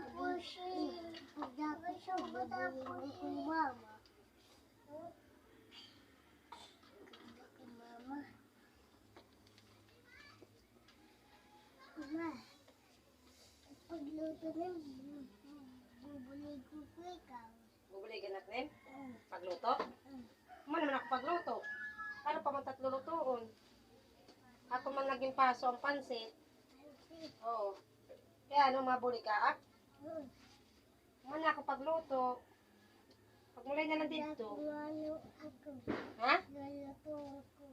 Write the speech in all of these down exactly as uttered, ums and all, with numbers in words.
Tapos, eh, dapat siya bubulin ko kay mama. Mama. Ma, pagluto na, bubulin ko kay ikaw. Bubuligan ak nim? Mm. Pagluto? Mm. Human naman ako pagluto. Ano pa man it at lulutuon? Ako man la ginpaso an pansit. Pansit. Oo. Kay ano, mabulig ka, ak? Mm. Human na ako pagluto. Pagmulay na la didto. Magluluto ako. Ha? Luluto ako.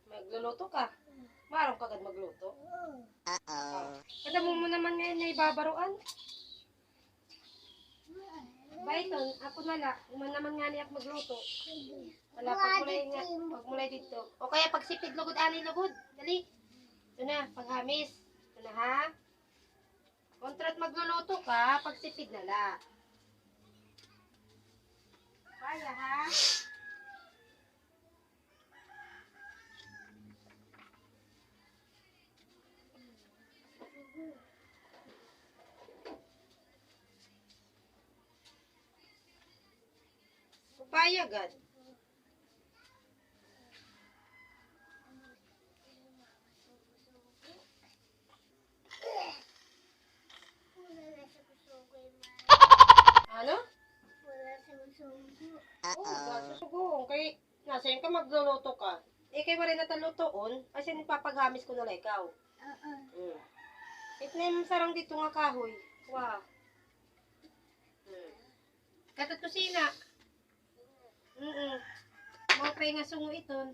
Magluluto ka? Mm. Maaram ka gad magluto? Oo. Uh-oh. Ah. Kada mo mo naman ngayon na ibabaroan. Bayton, ako na la. Human naman ngani ak magluto. Wala, pagmulay nga, pagmulay didto. O kaya pagsipid lugod, ani lugod. Dali. Ito na, paghamis. Ito na, ha? Kontra it magluluto ka, pagsipid na la. Kaya, ha? Upaya gad. Ano? Wala sa sugo. Oo, wala sa sugo. Kay nasiring ka magluluto ka. Eh, kay waray na ta lutuon, ay siring papaghamis ko na la ikaw. Oo. Mm. It nim sarang didto nga kahoy. Wa. Mm. Katat kusina. Mm. Maupay nga sungo iton.